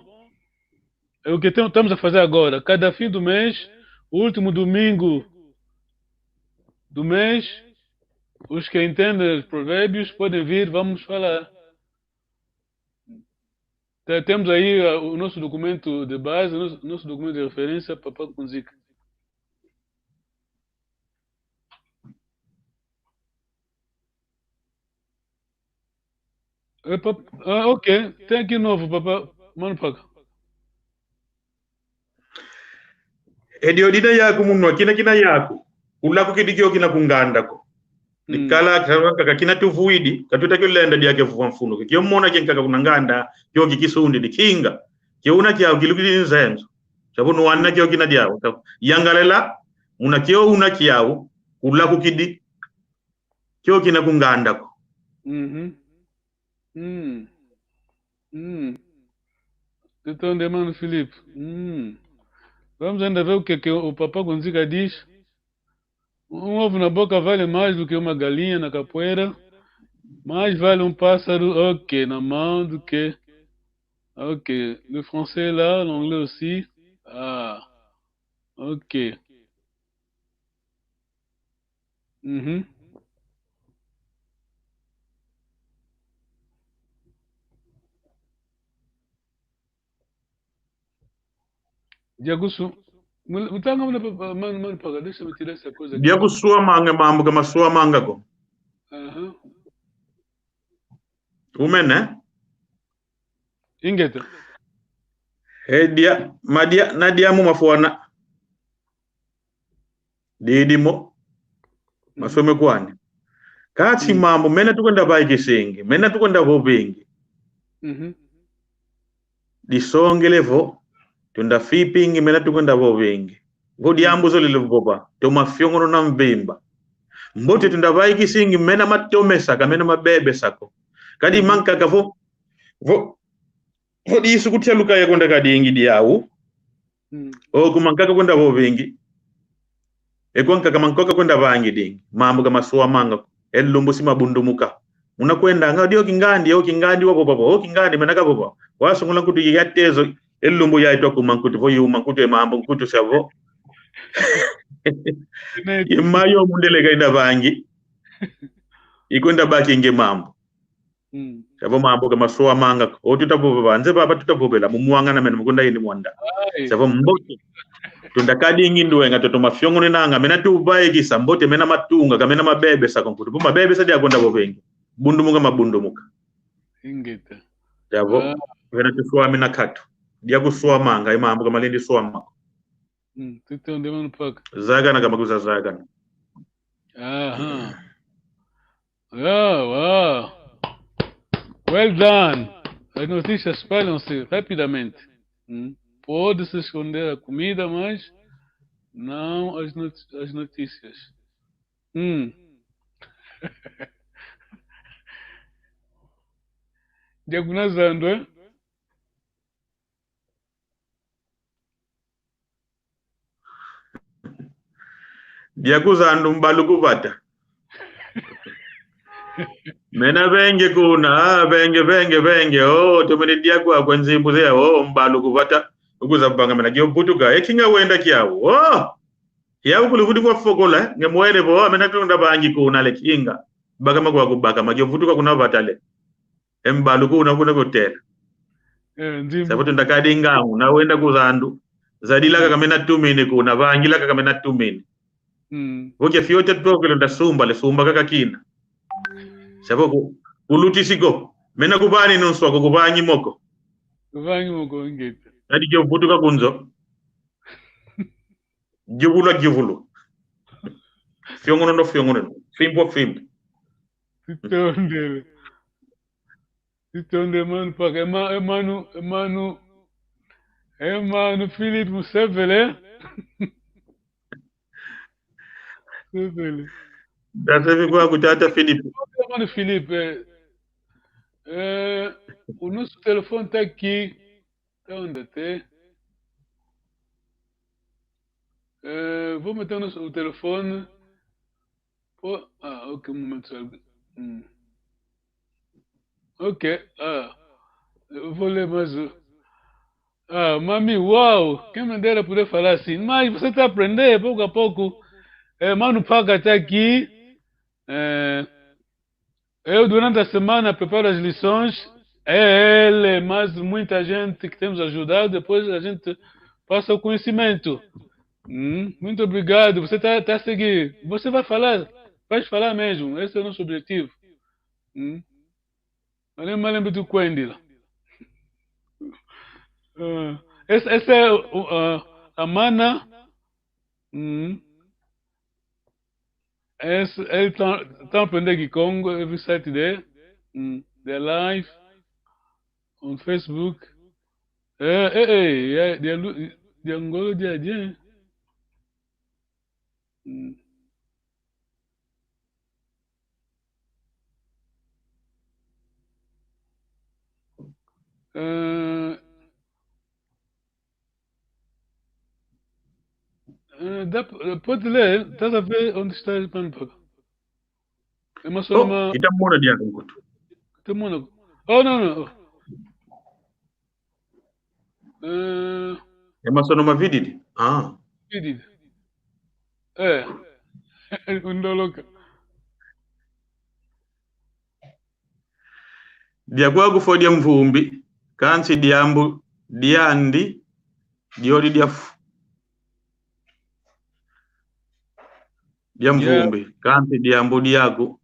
É o que tem-, estamos a fazer agora. Cada fim do mês, o último domingo do mês, os que entendem os provérbios podem vir, vamos falar. Te-, temos aí, ah, o nosso documento de base, o nosso, nosso documento de referência, Papa Kunzika. Eh, pap-, ah, ok. Tem aqui novo, Papa. Mano Mpaka. E dio dina yaku munwa, kina kina yaku. Kulakukidi kio kina ku nganda ko. Mm. Dikala kaka kina tuvwidi, katuta kio lenda diaka vova mfunu. Kio mona kio nkaka kuna nganda, kio ki kisundidi, kinga. Kio una kiau kilukidi nzenzo. Sabu nuwana kio kina diau. Yangalela, muna kio una kiau, kulakukidi kio kina ku nganda ko. Mhm. Mm. Mm. Tutonde, mano Filipe. Mm. Vamos ainda ver o que que o Papa Kunzika diz. Um ovo na boca vale mais do que uma galinha na capoeira. Mais vale um pássaro, ok, na mão do que... Ok, le français là, l'anglais aussi. Ah, ok. Mhm. Dia kusu-, mu-, mutanga muna pa, pa, mano, mano Mpaka, deixa-me tirar essa coisa aqui. Dia kuswamanga mambu ka maswamanga ko. Aham. Umene? Ingeta. E dia, madia, na diamu mafwana. Didimo. Masome kwani. Kati Mm. mambu, mena tukwenda vaikisingi, mena tukwenda vovingi. Mhm. Disongele vo, tunda fipingi, mena tukwenda vovingi. Vo diambu zolele vova, toma fiongonona mvimba. Mbote tunda vaikisingi, mena matomesa ka, mena mabebesa ko. Kadi mankaka vo, vo, vo disu kutia luka ya kwenda kadingi diau. Mm. O kuma nkaka kwenda vovingi. E kwa nkaka mankaka kwenda vangi dingi. Mambu ka maswamanga ko. E lumbu si mabundumuka. Una kwenda nga dio kingandi, o kingandi wa vova, o kingandi mena kavova. Wasungula nkutu ya tezo. E lumbu ya itwa kuma nkutu vo yuma nkutu e mambu nkutu sia vo. Ne- Ye mayo mundele ka ina vangi. Ikwenda baki nge mambu. Mm. Savo mambu ka maswamanga ko. O tuta vova, nze baba tuta vovela, mu mwangana mena mukunda yini mwanda. Ai. Savo mbote. Tunda kadingi ndwenga, toto mafiongoninanga, mena tuvaikisa, mbote mena matunga, ka mena mabebesa ko nkutu. Vo mabebesa dia kwenda vovingi. Bundumuka mabundumuka. Ingeta. Savo, Ah. vena tuswamina katu. Dia kuswamanga, e mambu ka malendi swama ko. Mm, tutonde, mano Mpaka. Zakana ka makuza zakana. Aham. Yeah, wow. Well done. As notícias espalham-se rapidamente. Hum? Pode-se esconder a comida, mas não as noti-, as notícias. Hum. Dia kuna Zandu, eh? Dia ku Zandu mbalu ku vata. Mena venge kuna, ah, venge, venge, venge. Oh, tomene dia kwa kwa nzimbu ze, oh, mbalu ku vata. Ukuza vanga mena kio vutuka. E kinga wenda kiau. Oh! Kiau kulu vutu kwa fokola. Nge mwere vo, mena tunda vangi kuna le kinga. Baka makwa kubaka, ma kio vutuka kuna vata le. E mbalu kuna kuna kutela. Eh, nzimbu. Savo tunda kadinga, una wenda ku Zandu. Zadilaka ka mena tumini kuna, vangilaka ka mena tumini. Mm. Vo kia fioti tokele nda sumba, le sumba kaka kina. Savo ku, kulutisi ko. Mena kuvani nunso ko, kuvangi mo ko. Kuvangi mo ko, ingeta. Kadi kio vutuka ku nzo. Juvulu a juvulu. Fiongono no fiongono. Fimbo fimbo. Tutonde. Tutonde, mano Mpaka. E ma-, e mano, e mano, Eh, mano Philippe Musevele. Musevele. Nda sevi kwaku, tata Philippe. Mano Philippe, eh, eh, o nosso telefone tá aqui. Tá onde, até? Eh, vou meter o nosso, o telefone. Pô, ah, ok, um momento só. Hum. Ok, ah, eu vou ler mais um. Ah, mami, uau! Quem me dera poder falar assim. Mas você tá a aprender pouco a pouco. É, mano Paga tá aqui. É, eu, durante a semana, preparo as lições. É ele, mais muita gente que temos ajudado. Depois a gente passa o conhecimento. Hum, muito obrigado. Você tá, tá a seguir. Você vai falar, vai falar mesmo. Esse é o nosso objetivo. Hum. Malembe, malembe tukwendila. Ah, esse, esse é o, ah, a mana. Hum. Esse, ele tá, tá a aprender Kikongo every Saturday. Hum. They're live on Facebook. Eh, eh, eh, yeah, dia lu-, dia ngolo dia dia. Hum. Eh, eh, dá p-, eh, pode ler, tá a ver onde está, mano Paga? É uma só. Oh, uma, ita mona diaka nkutu. Ita mona. Oh, não, não. Eh, e masono mavididi. Ah. Vididi. Eh. Undoloka. Dia kwaku fwa dia mvumbi, kansi diambu diandi, diodi dia f-, dia, dia mvumbi, kansi diambu diaku,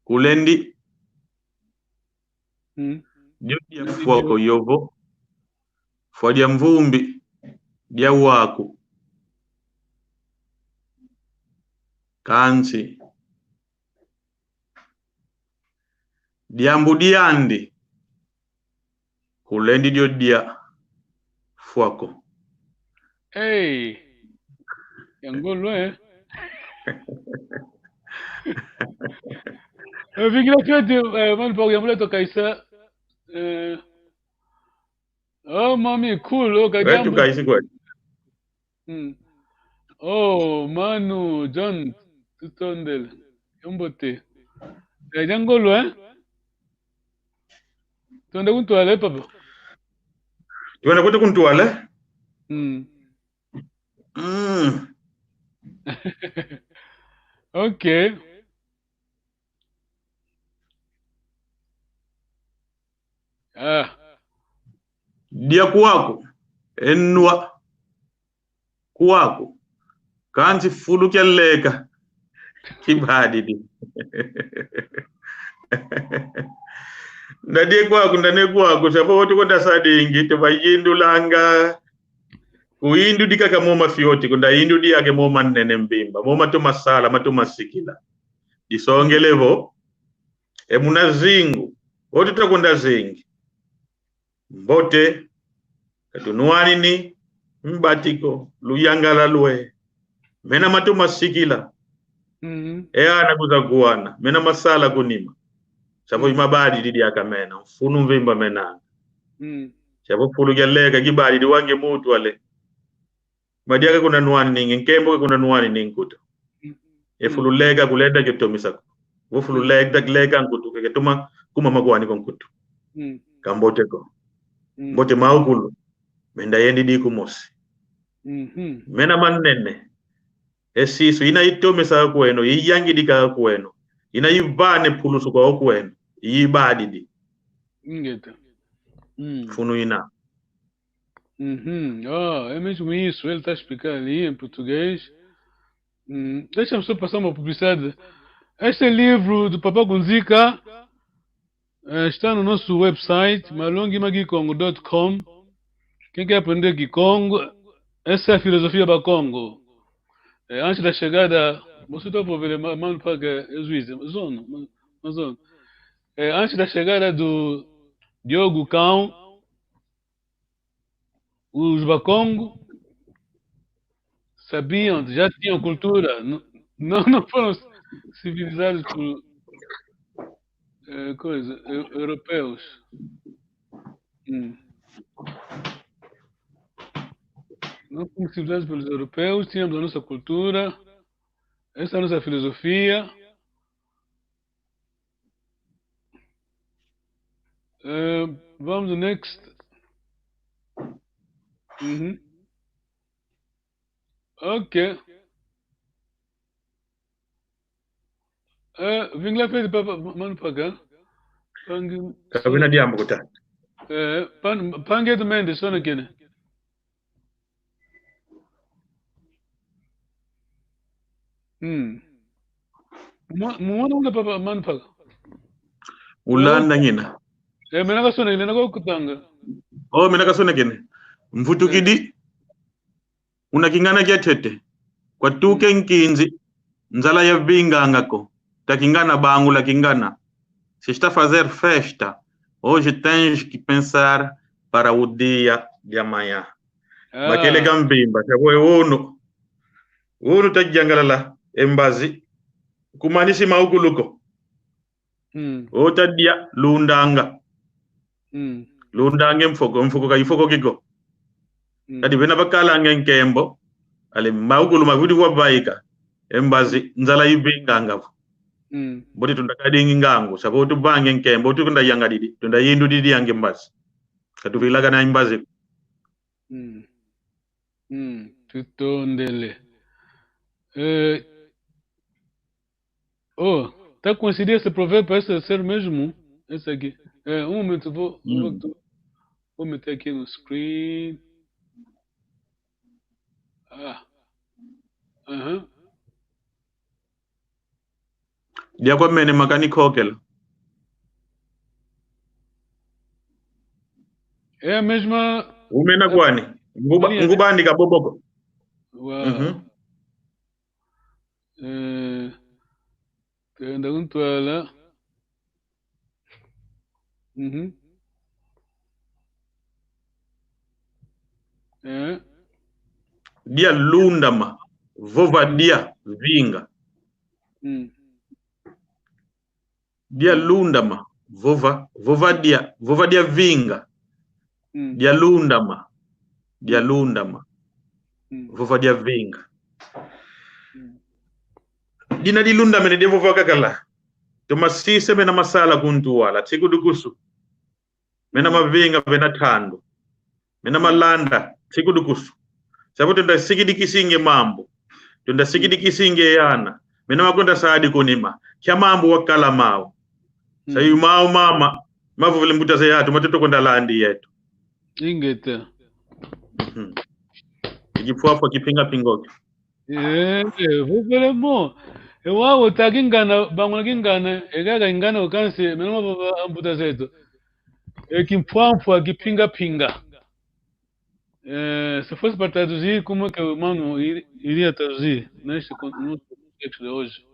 kulendi Mm. Dio dia fwako yovo, fwa dia mvumbi, dia waku. Kansi diambu diandi, kulendi dio dia fwako. Hey! Ya ngolo, eh? Eh, vingila fioti, eh, mano Paga, yambula tukaisa. Eh, oh, mami, cool, oh, ka diambu. Tukaisi kwandi. Mm. Oh, mano John, tutondele. Yambote. Eh, ya ngolo, eh? Twenda ku ntwala, eh, papa? Twenda kweto ku ntwala, eh? Mm. Mm. Ok. Ah. Dia kwaku, e nwa kwaku, kansi fulu kialeka kibadidi. Nda dia kwaku, nda ne kwaku, se vo tukonda sadingi, tubayindulanga. Kuyindudi kaka mo mafioti ko, nda yindudi yake mo manene mvimba, mo matoma sala, matoma sikila. Disongele vo, e muna zingu, vo tuta kunda zingi. Mbote, ka tunwanini mbati ko, luyangalala lwe. Mena matoma sikila. Mhm. E ana kwiza kuwana, mena masala ku nima. Se vo, mm, i mabadidi diaka mena, mfunu mvimba mena. Mm. Se vo fulu kialeka kibadidi wanga e muntu ale. Madiaka kuna nwanini, nkembo kuna nwanini nkutu. Mm. E fulu leka kulenda kio tomisa ko. Vo fulu leka, leka nkutu, ke toma kuma makwani ko nkutu. Mm. Ka mbote ko. Mm. Mbote mau kulu. Menda yendidi kumosi. Mhm. Mena manene. E sisu, ina itomesa kweno, iyangidika kweno, ina ivana e pulusu kwa kweno, ibadidi. Ingeta. Mm. Funu ina. Uhum. Ah, é mesmo isso, ele tá a explicar ali em português. Hum, deixa-me só passar uma publicidade. Este livro do Papa Kunzika, eh, está no nosso website, malongi ma kikongo dot com. Quem quer aprender Kikongo, essa é a filosofia Bakongo. Eh, antes da chegada, você tá a ouvir, ma-, mano Paga, é juiz, é zona, ma-, ma zona. Eh, antes da chegada do Diogo Cão, Os Bakongo sabiam, já tinham cultura. Não, não, não foram civilizados por, eh, coisa, eu-, europeus. Hum. Não fomos civilizados pelos europeus, tínhamos a nossa cultura, essa é a nossa filosofia. Eh, vamos no next. Uhum. Ok. Eh, vingila fedi papa, mano Mpaka. Mpangi, ka vena diambu kuta. Eh, pan-, mpangi eto mende sonekene. Mm. Mu-, mu mwana una papa mano Mpaka. Ulanda ngina. Eh, mena kasonekene, na kutanga. Oh, mena kasonekene. Mvutukidi. Una kingana kiantete. Kwatuka nkinzi, nzala yavinganga ko. Ta kingana bangula kingana. Se está a fazer festa, hoje tens que pensar para o dia de amanhã. Ah. Makele ka mvimba, se vo e unu. Unu tayangalala, e mbazi. Kumanisi maukulu ko. Mm. Ota dia lundanga. Mm. Lundanga e mfoko, mfoko ka ifokoki ko. Mm. Kadi vena vakalanga e nkembo, ale maukulu mavudi vwa vaika, e mbazi, nzala ivinganga vo. Mm. Mbote tunda kadingi ngangu, savo tuvanga e nkembo, tukunda yangalidi, tunda yindudidi yanga e mbazi. Ka tuvilakana e mbazi. Mm. Mm. Tutondele. Eh, Oh, tá a coincidir esse provérbio, parece ser mesmo esse aqui. É, um momento, vou, vou, hum, vou meter aqui no screen. Ah. Aham. Dia kwa mene makani kokela. É a mesma. Umena kwani? Nguba, ali, ali. Ngubandi ka boboko. Uau. Uhum. Eh, tenda kuntwala. Uhum. Eh. Dia lundama, vova dia vinga. Hum. Dia lundama, vova, vova dia, vova dia vinga. Mm. Dia lundama, dia lundama, mm, vova dia vinga. Mm. Dina dilundamene dia vova kakala. Toma sise mena masala kuntwala, tsiku dukusu. Mena mavinga, mena tandu. Mena malanda, tsiku dukusu. Savo tunda sikidikisinge mambu. Tunda sikidikisinge yana. Mena makonda sadi kunima. Kia mambu wakala mau. Sa yu mau mama. Mavovele mbuta ze yatu, matoto konda landi yetu. Ingeta. Mhm. Ikipwapwa kipinga pingoke. Eh, eh, vovele mo. E wau ta kingana, bangula kingana, e kaka kingana okansi, mena mavova ambuta zeto. E kimpwampwa, kipinga pinga. Eh, se fosse para traduzir, como é que o mano ir-, iria traduzir neste con-, no contexto de hoje?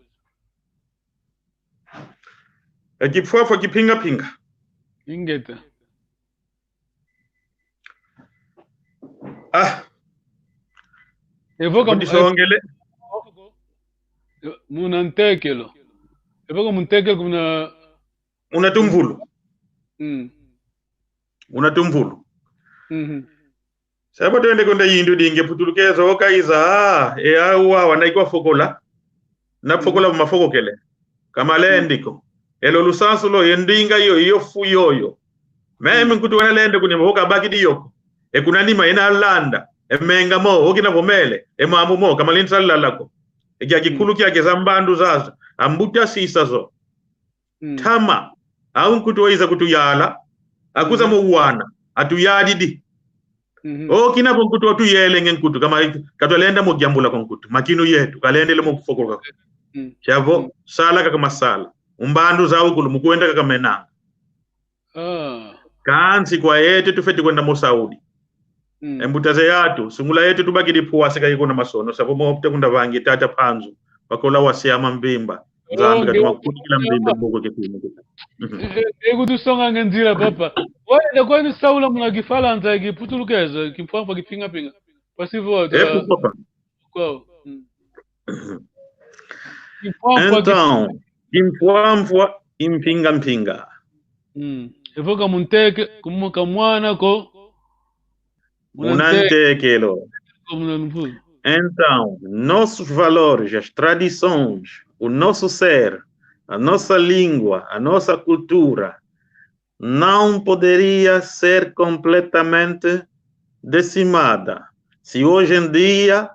E kimpwampwa, kipinga pinga. Ingeta. Ah. Evoca mu-, disongele. Muna ntekelo. Evoca mu ntekelo kuna. Una tumvulu. Mm. Una tumvulu. Mhm. Sebo twende kunda yindu dinge putulukezo okaiza, ah, e awa wana ikwa fokola. Na fokola mafokokele. Ka malendi ko. Elo lusansu lo, ye ndinga yo, yo fu yoyo. Meme nkutu wana lende kunima, oka bakidi yo ko. E kuna nima ena landa. E menga mo, okina vo mele. E mambu mo, ka malendi salala ko. E kia kikulu kia ke za mbandu zazo. Ambuta sisa zo. Mm. Ntama, au nkutu waiza kutuyala, akuza mu wana, atuyadidi. Mhm. O kina vo nkutu watuyelenge nkutu, kama katwalenda mu diambula kwa nkutu, makinu yetu, kalendele mu kufokoka. Mm. Siavo, mm, sala kaka masala. Mbandu zaukulu, mu kwenda kaka menanga. Ah. Kansi kwa yetu tufwete kwenda mu Saudi. Mm. E mbuta ze yatu, sungula yetu tubakidi pwasika iko na masono, savo mo opte kunda vangi tata Panzu, wakola wasiama mvimba. Nzambi, okay, katoma kukutikila mbembe mboko ke kuma. Mhm. Eh, eh, kutusonga nge nzila, papa. Wale da kwani saula muna Kifalansa, Kiputulukezo, Kimpwampa, Kipinga-pinga. Pasi vo, eh, tu, pourquoi pas? Pourquoi? Mm. Kimpwampa, Kimpinga-pinga. Então, Kimpwampa, Kimpinga-pinga. Mm. Evoka munteke, kumuka mwana ko. Muna ntekelo. Então, nossos valores, as tradições, o nosso ser, a nossa língua, a nossa cultura não poderia ser completamente decimada se hoje em dia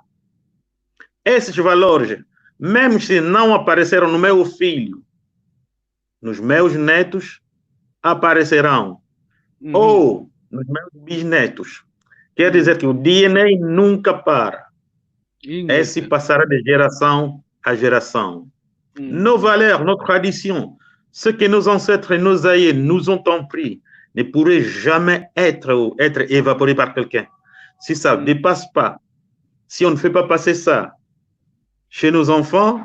esses valores, mesmo se não apareceram no meu filho, nos meus netos aparecerão. Uhum. Ou nos meus bisnetos. Quer dizer que o D N A nunca para. Esse passará de geração a geração. Nos valeurs, notre tradition, ce que nos ancêtres et nos aïeux nous ont appris ne pourrait jamais être, être évaporé par quelqu'un. Si ça ne dépasse pas, si on ne fait pas passer ça chez nos enfants,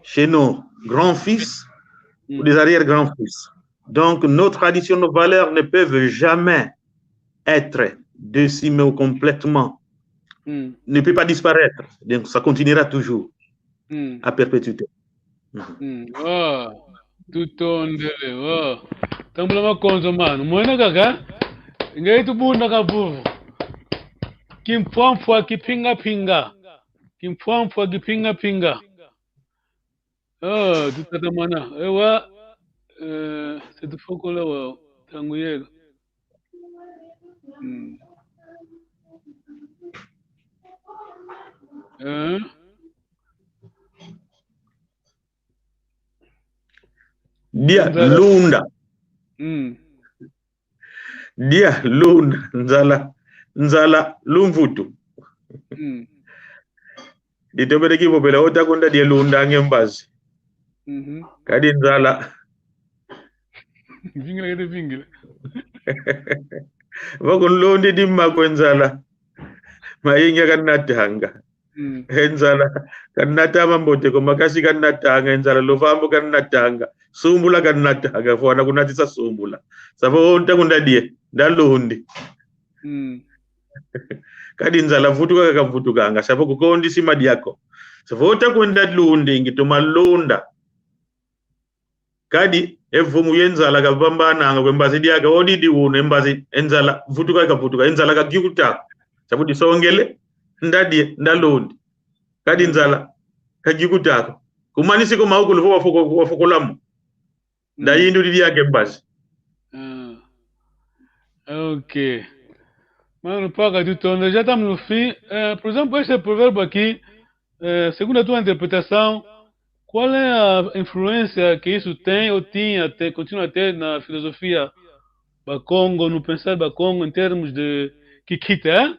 chez nos grands-fils ou des arrière-grands-fils. Donc, nos traditions, nos valeurs ne peuvent jamais être décimées complètement. Ne peut pas disparaître. Donc, ça continuera toujours à perpétuité. Oh, tutondele, oh. Tambula makonzo, mano. Mwena kaka? Nge tubunda ka vuvu. Kimpwampa, Kipinga-pinga. Kimpwampa, Kipinga-pinga. Oh, tutatamana. Ewa, eh, se tufokola wa ntangu yela. Mm. Eh? Dia lunda. Mm. Dia lunda, nzala, nzala lumvutu. Mm. Ditobele kivovela, ota kunda dia lunda nge mbazi. Mhm. Kadi nzala. Vingila kete vingila. Vo kunlondidi makwe nzala. Mayingi kanatanga. Mm. E nzala kanata mambote ko, makasi kanatanga, e nzala luvambu kanatanga, sumbula kanatanga, fwana kunatisa sumbula. Savo nta kunda die, nda lundi. Mm. Kadi nzala vutuka kavutukanga, savo kukondi sima diako. Savo ta kwenda lundi, ngi toma lunda. Kadi, e vumu ye nzala kavambananga, kwe mbazi diaka, odidi una, e mbazi, e nzala vutuka kavutuka, e nzala kagiukuta ko. Sabu disongele, nda die, nda lundi. Kadi nzala kagiukuta ko. Kumanisi ko maukulu vo wafoko-, wafokolamu. Nda yindu di diaka e mbazi. Ah. Ok. Mano, paka tutonda, já estamos no fim. Eh, por exemplo, esse provérbio aqui, eh, segundo a tua interpretação, qual é a influência que isso tem ou tinha, te-, continua a ter na filosofia Bakongo, no pensar Bakongo em termos de kinkita, é?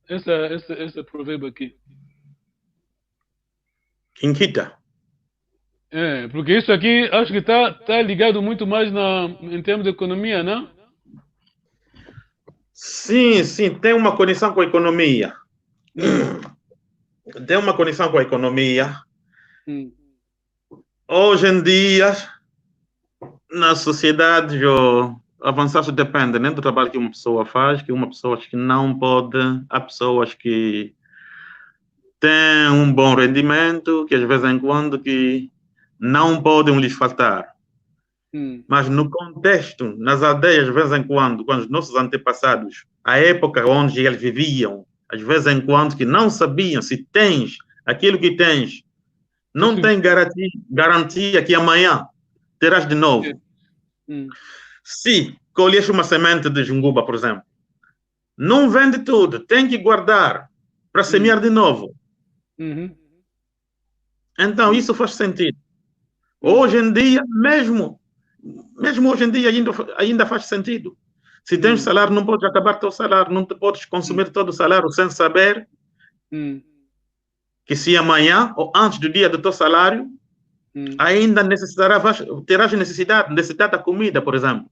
Essa, essa, esse provérbio aqui. Kinkita. É, porque isso aqui acho que tá, tá ligado muito mais na, em termos de economia, né? Sim, sim, tem uma conexão com a economia. Tem uma conexão com a economia. Hum. Hoje em dia, na sociedade, o avanço depende, né, do trabalho que uma pessoa faz, que uma pessoa que não pode, há pessoas que têm um bom rendimento, que às vez em quando que não podem lhes faltar. Hum. Mas no contexto, nas aldeias, de vez em quando, quando os nossos antepassados, a época onde eles viviam, às vezes em quando que não sabiam se tens aquilo que tens, não tem garantia, garantia que amanhã terás de novo. Hum. Se colhes uma semente de junguba, por exemplo, não vende tudo, tem que guardar para semear de novo. Uhum. Então, isso faz sentido. Hoje em dia, mesmo, mesmo hoje em dia, ainda, ainda faz sentido. Se tens salário, não podes acabar teu salário, não te podes consumir todo o salário sem saber que se amanhã ou antes do dia do teu salário, ainda necessitarás, terás necessidade, necessidade da comida, por exemplo.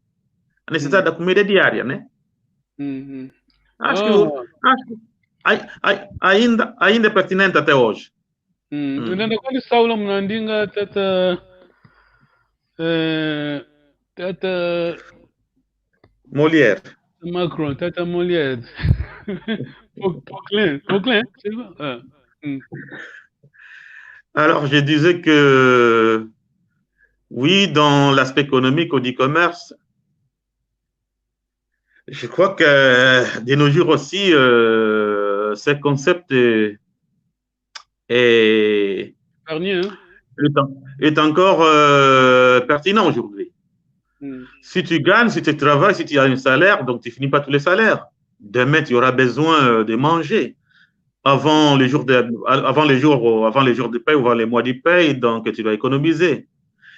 A necessidade da comida é diária, né? Acho que o, acho que ai-, ai-, ainda, ainda é pertinente até hoje. Mm. Nenda kwandi saula muna ndinga tata, eh, tata Molière. Macron, tata Molière. Pau-, Pauquelin, Pauquelin, c'est quoi? Ah. Mm. Alors, je disais que, oui, dans l'aspect économique ou du commerce, je crois que de nos jours aussi, euh, ce concept est, est, Dernier, hein? est en- est encore, euh, pertinent aujourd'hui. Mm. Si tu gagnes, si tu travailles, si tu as un salaire, donc tu finis pas tous les salaires. Demain, tu auras besoin, euh, de manger. Avant les jours de, avant les jours, avant les jours de paie ou avant les mois de paie, donc tu dois économiser.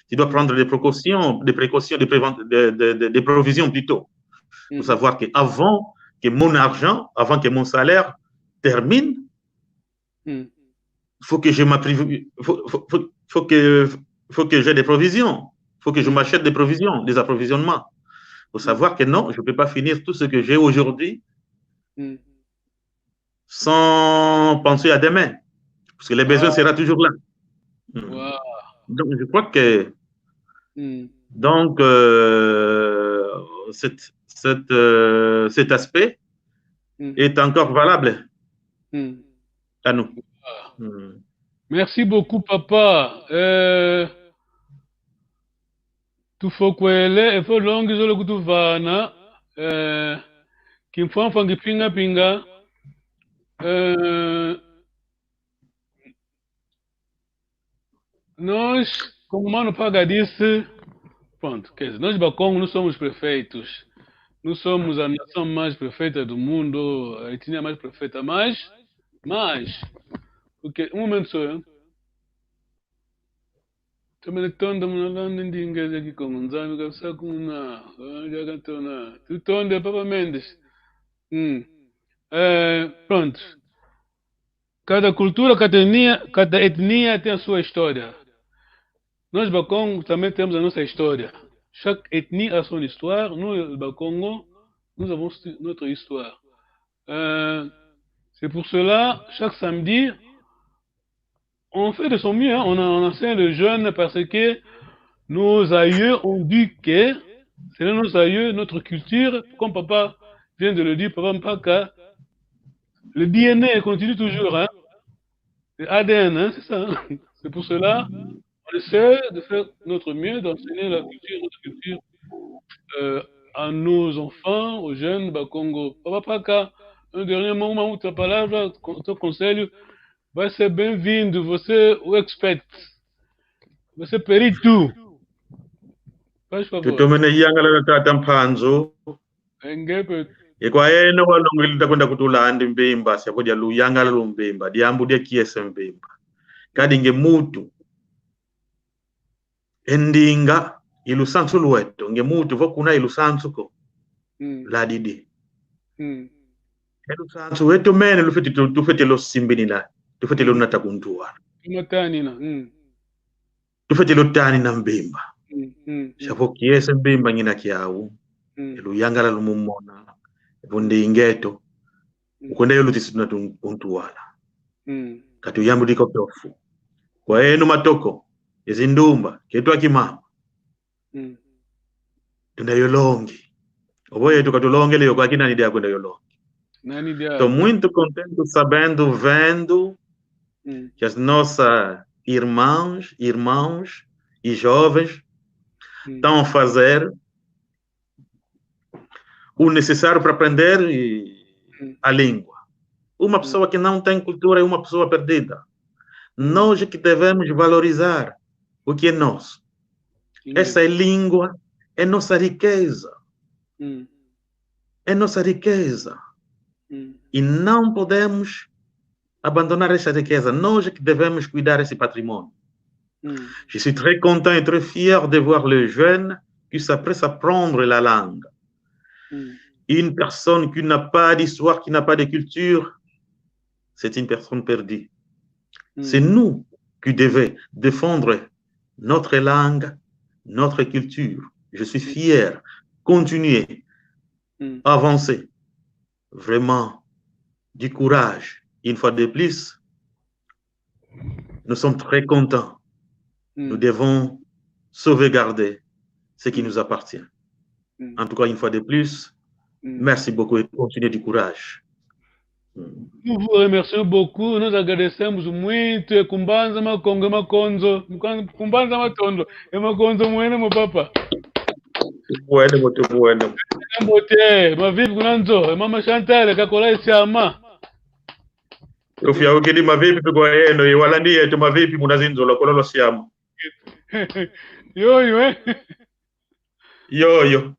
Tu dois prendre des précautions, des précautions, des préven-, des, des, des, des provisions plutôt. Mm. Faut savoir qu'avant que mon argent, avant que mon salaire termine, Mm. faut que je m'appriv-, faut, faut, faut, faut que, faut que j'ai des provisions. Faut que je Mm. m'achète des provisions, des approvisionnements. Faut savoir que non, je peux pas finir tout ce que j'ai aujourd'hui Mm. sans penser à demain. Parce que les besoins Ah. seront toujours là. Mm. Wow. Donc, je crois que, Mm. donc, euh, cette, cette, euh, cet aspect Mm. est encore valable Mm. à nous. Ah. Mm. Merci beaucoup, papa. Euh, tufokwele, efo longi zole kutuvana. Euh, kimfwamfwa ngi pinga pinga. Euh, nós, como o mano Paga disse, pronto, quer dizer, nós Bakongo, nós somos perfeitos. Nós somos a nação mais perfeita do mundo, a etnia mais perfeita, mas, mas, porque, um momento só, hein? Também tonda muna landa ndinga za Kikongo, Nzambi kabisa kuna, ah, diaka tona. Tutonde, Papa Mendes. Hum. É, pronto. Cada cultura, cada etnia, cada etnia tem a sua história. Nós, Bakongo, também temos a nossa história. Chaque ethnie a son histoire. Nous, les Bakongo, nous avons aussi notre histoire. Euh, c'est pour cela, chaque samedi, on fait de son mieux, hein. On, a- on enseigne les jeunes parce que nos aïeux ont dit que c'est nos aïeux, notre culture, comme papa vient de le dire, Papa Mpaka, le D N A continue toujours, hein. Le A D N, hein, c'est ça, hein. C'est pour cela, on essaie de faire notre mieux d'enseigner la culture, notre culture, euh, à nos enfants, aux jeunes Bakongo. Papa Mpaka, un dernier mot, uma outra palavra, con-, teu conselho. Vai ser bem-vindo, você é o expert. Você é perito. Faz favor. Tutomene yangalala, tata Mpanzu. Engebe. E kwa eno walongele takwenda kutulanda e mvimba, sia vo dia luyangalala lu mvimba, diambu dia kiese mvimba. Kadi nge muntu. E ndinga, i lusansu lweto, nge muntu vo kuna i lusansu ko. Mm. Ladidi. Mm. E lusansu lweto mene lufwete tu-, tufwete lusimbinina, tufwete lunata ku ntwala. Tumatanina. Mm. Tufwete lutanina mvimba. Mm. Mm. Sia vo kiese mvimba ngina kiau. Mm. E luyangalala lumumona. E vo ndinga eto. Mm. Ukwenda yo lutisi tuna tun-, ku ntwala. Mm. Ka tuyambudi ko kiofu. Kwa eno matoko, e zindumba, ke twa kimama. Mm. Tuna yo longi. Ovo yeto ka tulongele yo kwa kinani dia kwenda yo longi. Nani dia? Tô muito contente sabendo, vendo Mm. que as nossas irmãs, irmãos e jovens Mm. estão a fazer o necessário para aprender e, Mm. a língua. Uma pessoa que não tem cultura é uma pessoa perdida. Nós é que devemos valorizar o que é nosso. Mm. Essa é língua, é nossa riqueza. Mm. É nossa riqueza. Mm. E não podemos abandonar essa riqueza. Nós é que devemos cuidar desse património. Mm. Je suis très content et très fier de voir les jeunes qui s'apprêtent à apprendre la langue. Mm. Une personne qui n'a pas d'histoire, qui n'a pas de culture, c'est une personne perdue. Mm. C'est nous qui devons défendre notre langue, notre culture. Je suis fier. Continuez, Mm. avancez. Vraiment, du courage. Une fois de plus, Nous sommes très contents. Nous devons sauvegarder ce qui nous appartient. En tout cas, une fois de plus, merci beaucoup et continuez du courage. Nous vous remercions beaucoup. Nous agradecemos muito. E ku mbanza Makongo, e makonzo. Ku mbanza matondo, e makonzo mwene, mon papa. Bueno, muito bueno. Mbote, mavivi kuna nzo, e mama Chantal, kakola e siama. Tufiaukidi mavivi kwa yeno, e walandi yeto mavivi muna zinzo, lwakola lwa siama. Yoyo, eh? Yoyo.